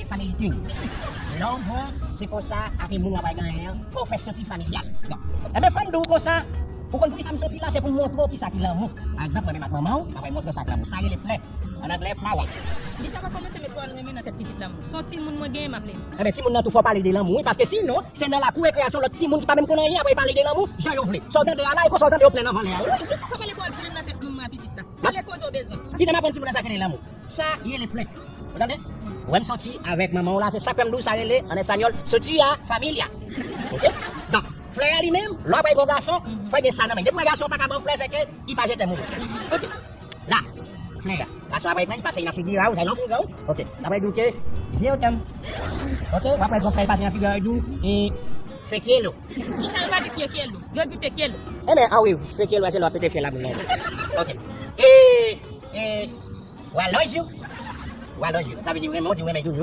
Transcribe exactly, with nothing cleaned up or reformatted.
Family thing. Lè w bon, se konsa, avè moun w ap al genyen an, fò w fè soti familyal. Bon. Enben, fò m di w konsa, ou konn poukisa m soti la, se pou m montre w kisa ki lanmou. Pa egzanp, mwen menm ak manman w, mwen ap montre w sa k lanmou. Sa rele flè. An anglè, flower. Deja pa kòmanse met pawòl renmen nan tèt pitit lanmou. Se yon timoun mwen genyen, m ap leve. Enben, timoun nan tou fò w pale de lanmou, wi, paske sinon, se nan lakou rekreasyon lòt timoun ki pa menm konn anyen, ap pale de lanmou, jan yo vle. Sa w tande a la, e konsa w tande yo plen nan vòlè a, wi. Deja pa pale pawòl renmen nan tèt moun mwen a pitit la. Pale koze w bezwen. Pita m aprann timoun nan sa k rele lanmou. Sa rele flè. Ou tande? Wè m soti avèk manman w la, se sa k fè m di w sa rele, an espanyòl, soti a familia. Oke? Donk, flè a li menm, lè w ap al gon gason, fò gen sa nan men. Depi w wè gason pa ka ba w flè, se ke li pa jete moun. Oke? La, flè a. Gason ap al pran, li pase nan figi a, ou nan figi a, ou. Oke. L ap al di w ke, je t'aime. Oke? W ap al gon flè, li pase nan figi a, li di w, e, te quiero. Kijan yo pa di te quiero? Yo di te quiero. Enben, a wi, te quiero, se lè w ap pete fyèl la moun nan. Oke. E, e, Wa love you. Wa love you. Sa vle di renmen, w di renmen toujou.